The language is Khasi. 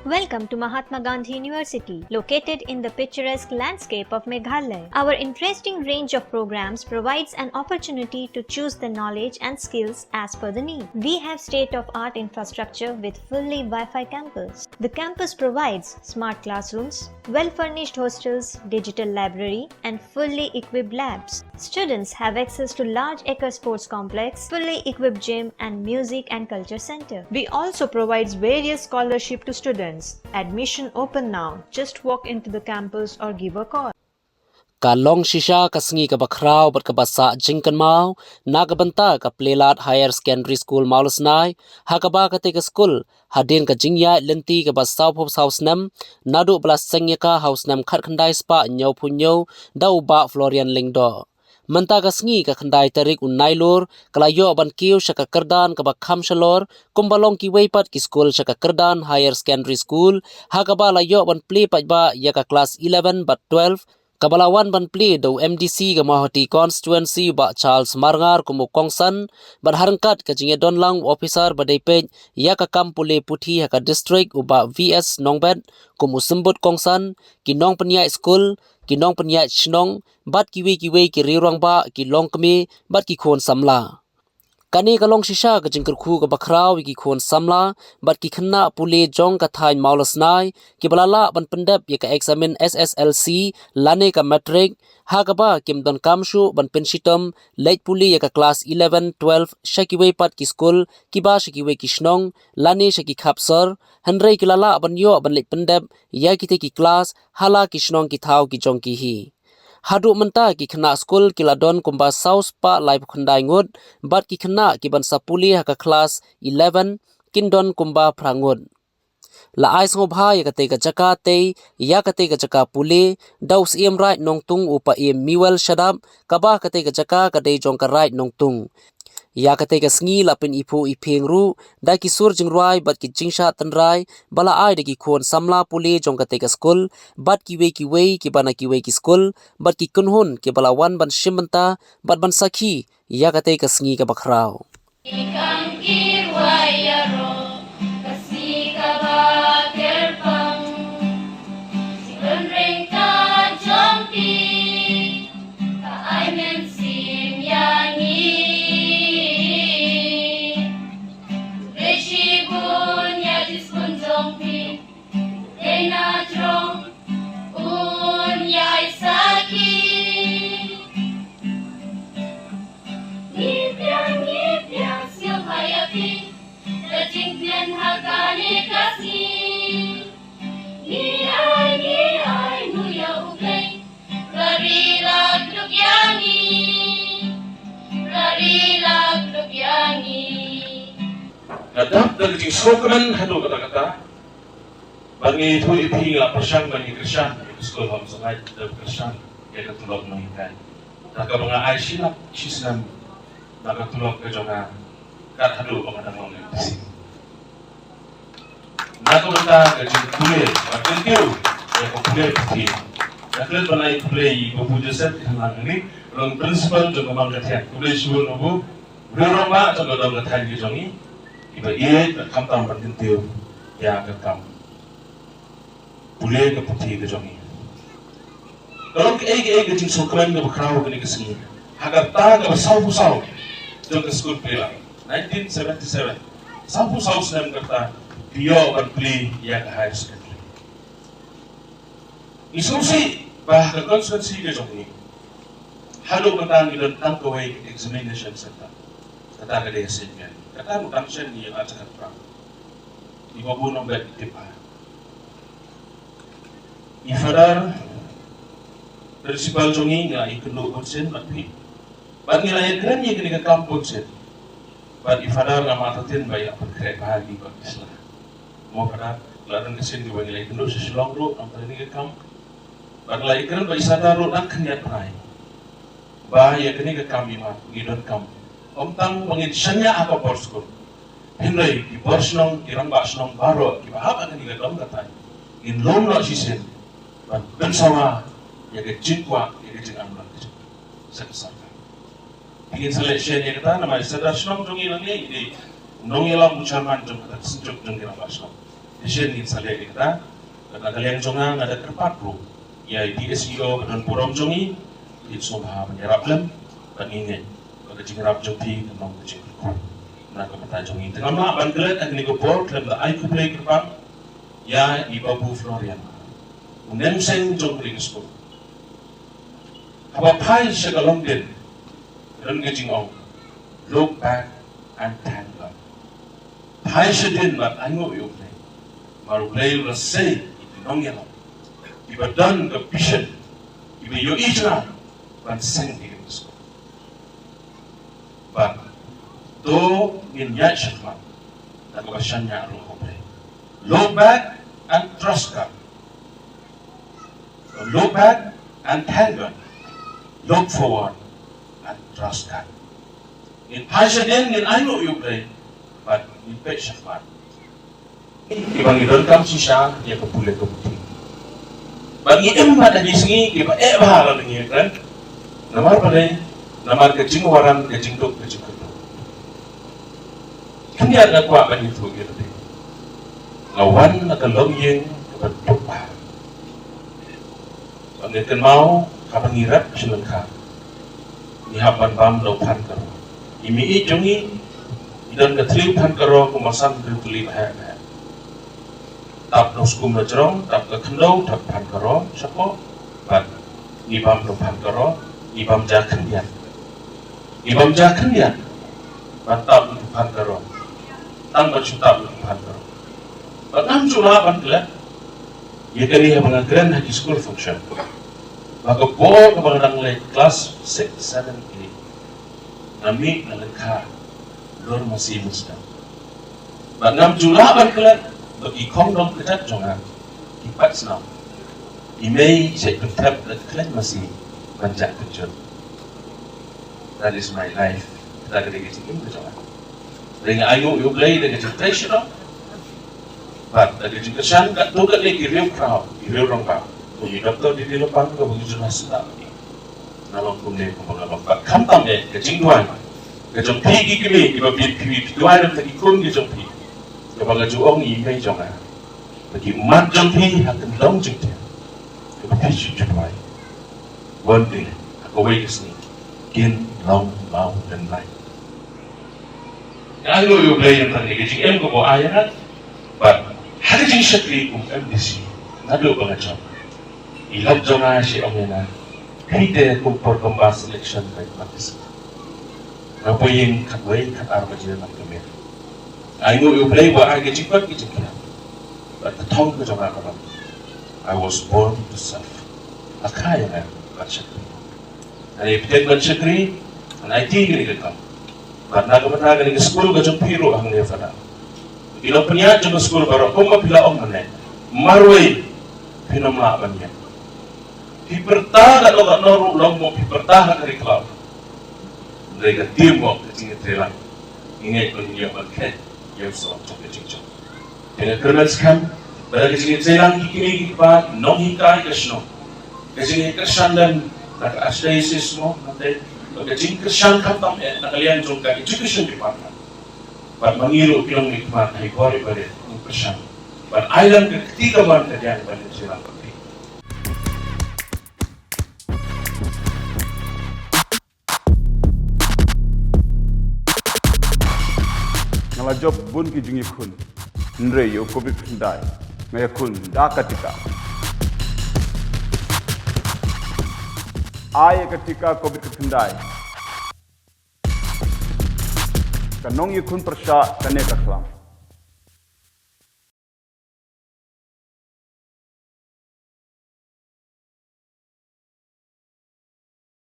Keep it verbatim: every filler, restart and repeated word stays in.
Welcome to Mahatma Gandhi University, located in the picturesque landscape of Meghalaya. Our interesting range of programs provides an opportunity to choose the knowledge and skills as per the need. We have state-of-art infrastructure with fully Wi-Fi campus. The campus provides smart classrooms, well-furnished hostels, digital library, and fully equipped labs. Students have access to large acre sports complex, fully equipped gym, and music and culture center. We also provides various scholarship to students. Admission open now. Just walk into the campus or give a call. Ka long shisha ka sngi kaba khraw bad kaba sah jingkynmaw na ka bynta ka Pleilat Higher Secondary School Mawlasnai, ha kaba katei ka skul hadien ka jingïaid lynti kaba sawphew saw snem naduh ba la seng ïa ka ha u snem khatkhyndai spah hynñiewphew hynñiew da u Bah Florian Lyngdoh. Mynta ka sngi ka khyndai tarik u Nailur ka la ïoh ban kiew sha ka kyrdan kaba kham shalor kumba long kiwei pat ki skul sha ka kyrdan Higher Secondary School, ha kaba la ïoh ban plie paidbah ïa ka klas eleven bad twelve, kaba la wan ban plie da u M D C ka Mawhati Constituency u Bah Charles Marngar kum u kongsan, bad ha ryngkat ka jingïadon lang u officer ba dei peit ïa ka kam pule puthi ha ka district u Bah V S Nongbet kum u symbud kongsan, ki nongpynïaid skul, ki nongpynïaid shnong, bad kiwei kiwei ki rangbah, ki longkmie bad ki khun samla. Kane ka long shisha ka jingkyrkhu kaba khraw ïa ki khun samla bad ki khynnah pule jong ka thaiñ Mawlasnai kiba la lah ban pyndep ïa ka eksamin S S L C lane ka matrik, ha kaba kim donkam shuh ban pynshitom leit pule ïa ka klas eleven, twelve sha kiwei pat ki skul kiba sha kiwei ki shnong lane sha ki khap sor, hynrei ki la lah ban ïoh ban leit pyndep ïa kitei ki klas ha la ki shnong ki thaw ki jong ki hi. Haduh mynta ki khynnah skul ki la don kumba saw spah laiphew khyndai ngut, bad ki khynnah kiban sa pule ha ka klas eleven kin don kumba phra ngut. La ai sngewbha ïa katei ka jaka tei ïa katei ka jaka pule da u Syiem Raid Nongtung u Paiem Mewel Shadap, kaba katei ka jaka ka dei jong ka Raid Nongtung. Ïa katei ka sngi la pyniphuh iphieng ruh da ki sur jingrwai bad ki jingshah tynrai ba la ai da ki khun samla pule jong katei ka skul bad kiwei kiwei kiba na kiwei ki skul bad ki kynhun kiba la wan ban shim bynta bad ban sakhi ïa katei ka sngi kaba khraw. Ka ai mynsiem ïa ngi. Dei shibun ïa ki skun jong phi. Dei na jrong un ïai sakhi. Ngi biang, ngi biang sngewbha ïa phi. Ka jingkmen ha kane ka sngi. Ngi ai, ngi ai, nu ïa U Blei. Ka ri la kdup ïa ngi. Ka ri la kdup ïa ngi. Nga dap da ka jingsngewkmen haduh katta katta. Ba ngi ïathuh ïa phi, nga la pyrshang ba ngi kyrshan ïa ka skul Home Sunlight, da kyrshan ïa ka tulop nonghikai. Da kaba nga ai shi lak shi snem na ka tulop ka jong nga, kat haduh ba nga dang long M D C. Na ka bynta ka jingpule bad kyntiew ïa ka pule puthi, nga klet ban ai khublei ïa i Babu Joseph Thanlang Ngani, long principal jong ka Mangkathiang. Khublei shibun Babu. Briew rangbah jong ka dong ka thaiñ ka jong ngi, kiba ïeit bad khamtam ban kyntiew ïa ka kam pule ka puthi ka jong ngi. Ka long kaei kaei ka jingsngewkmen kaba khraw kane ka sngi. Ha ka rta kaba sawphew saw jong ka skul pule la, nineteen seventy-seven, sawphew saw snem ka rta phi ïoh ban plie ïa ka higher secondary. Ngi sngewsih ba ha ka constituency ka jong ngi haduh mynta ngi don tang kawei ka examination center. Kata ka dei ha Saint Mary. Kata ruh tang shen ngi ïa ka jaka pra. I Babu Nongbet i tip bha. I Father Principal jong ngi, ngi la ïakynduh bunsien bad phi. Bad ngi la ïakren ïa kane ka kam bunsien. Bad i Father nga mad hadien ba i la pynkhreh bha ïa ngi bad i sla. Mo Father, la don ka sien kaba ngi la ïakynduh sha Shillong ruh namar kane ka kam. Bad ngi la ïakren bad i Sadar ruh dang khyndiat bnai ba ïa kane ka kam i mad ngi donkam. Ym tang ba ngin shaniah ha ka por skul, hynrei ki bor shnong, ki rangbah shnong baroh kiba hap ha kane ka dong ka thaiñ, ngin lum noh shisien ban pynsawa ïa ka jingkwah, ïa ka jinganmah ka jong ka sorkar. Phi ngin sa leh shen ïa kata namar i Sadar shnong jong ngi nangne i dei u nongïalam, u chairman jong kata ka synjuk jong ki rangbah shnong. I Shisien ngin sa leh ïa kata. Bad na ka liang jong nga, nga da kyrpad ruh ïa i D S E O ba don burom jong ngi, kin sngewbha ban ïarap lem, bad ngi ngeit ba ka jingïarap jong phi kan long ka jingkyrkhu na ka bynta jong ngi. Te ngam lah ban klet ha kane ka por khlem da ai khublei kyrpad ïa i Babu Florian, u nongpynïaid jong kane ka skul. Haba phai sha ka longdien, don ka jingong, "Look back and thank God." Phai shadien bad ainguh ïa U Blei. Namar U Blei u la sei ïa ki nongïalam kiba don ka vision, kiba ïohi jngai ban seng ïa ka skul. Bad to ngin ïaid shakhmat da kaba shaniah ruh ha U Blei. Look back and trust God. Look back and thank God. Look forward and trust God. Ngin phai shadien, ngin ainguh ïa U Blei, bad ngin peit shakhmat. Kiba ngi donkam shisha ïa ka pule ka puthi. Bad ngi im bad ngi sngi kiba eh bha lada ngi ïakren. Namar balei? Namar ka jingwaran, ka jingduk, ka jingkyrduh. Khyndiat nga kwah ban ïathuh ïa lade. Nga wan na ka longïing kaba duk bha. Ba nga kynmaw haba ngi rep sha lyngkha, ngi hap ban bam da u phan karo. I mei jong ngi i don ka thliew phan karo kumba san hynriew tylli ba heh ba heh. Tap na u skum na jrong, tap ka khyndew, tap phan karo shapoh. Bad ngi bam da u phan karo, ngi bam ja khyndiat. Ngi bam ja khyndiat ban tap ïa u phan karo. Tang ban shu tap ïa u phan karo. Bad ngam ju lah ban klet ïa kane haba nga kren ha ki school function, ba ka por kaba nga dang leit klas six, seven, eight, nga mih na lyngkha lor masi mynstep. Bad ngam ju lah ban klet ba ki khongdong kjat jong nga ki pat snam. I mei shait pynthep da ka khlaiñ masi ban jah kynjut. That is my life. Kata ka dei ka jingim ka jong nga. Dei nga ainguh ïa U Blei da ka jingtrei sha u. Bad da ka jingkyrshan katto katne ki riew khraw, ki riew rangbah, kum i Doktor D D Lyngpang kaba ngi ju lah sngap ïa ki, nga long kumne kumba nga long. Bad khamtam eh ka jingduwai ka jong phi ki kmie kiba phi, phi, phi duwai lem ïa ki khun ki jong phi, kaba nga ju ong ïa i mei jong nga, ba ki ummat jong phi ha ka lyngkha jingthiah kaba phi ju duwai, one day, ha kawei ka sngi, kin long maw lem lai. Nga ainguh ïa U Blei ïa kane ka jingim kaba u ai ïa nga. Bad ha ka jingshakri kum M D C, naduh ba nga jop, i lok jong nga shi ong ïa nga, phi te kum por kamba selection by participant. Nga poi ïing khatwei khatar baje na ka miet. Ainguh ïa U Blei ba ai ka jingkot ka jingkhiah. Bad ka thong ka jong nga ka long, I was born to serve. La kha ïa nga ban shakri. Ngan ïai bteng ban shakri, ngan aiti kane ka kam. Bad na ka bynta kane ka skul ka jong phi ruh hangne Fada, ki nongpynïaid jong ka skul baroh, kumba phi la ong mynne, marwei phin ym lah ban ïeng. Phi pyrta katno katno ruh, long mo phi pyrta ha ka ri khlaw, hynrei ka teamwork, ka jingïatreilang, ngi ngeit ba ngin ïoh ban kheit ïa u surok jong ka jingjop. Te nga kyrmen skhem ba da ka jingïatreilang ki kmie ki kpa, nonghikai ka shnong, ka jingïakyrshan lem na ka Archdiocese mo, nangta ka jingkyrshan khamtam eh na ka liang jong ka Education Department, bad ma ngi ruh ki nongmihkhmat ha i bor i barit ngin kyrshan ban ai lem ka kti kamon ka diang ban ïatreilang bad phi. Nga la jop bun ki jingïakhun, hynrei ïa u Covid khyndai nga ïakhun da ka tika. Ai ïa ka tika Covid khyndai. Ka nongïakhun pyrshah kane ka khlam.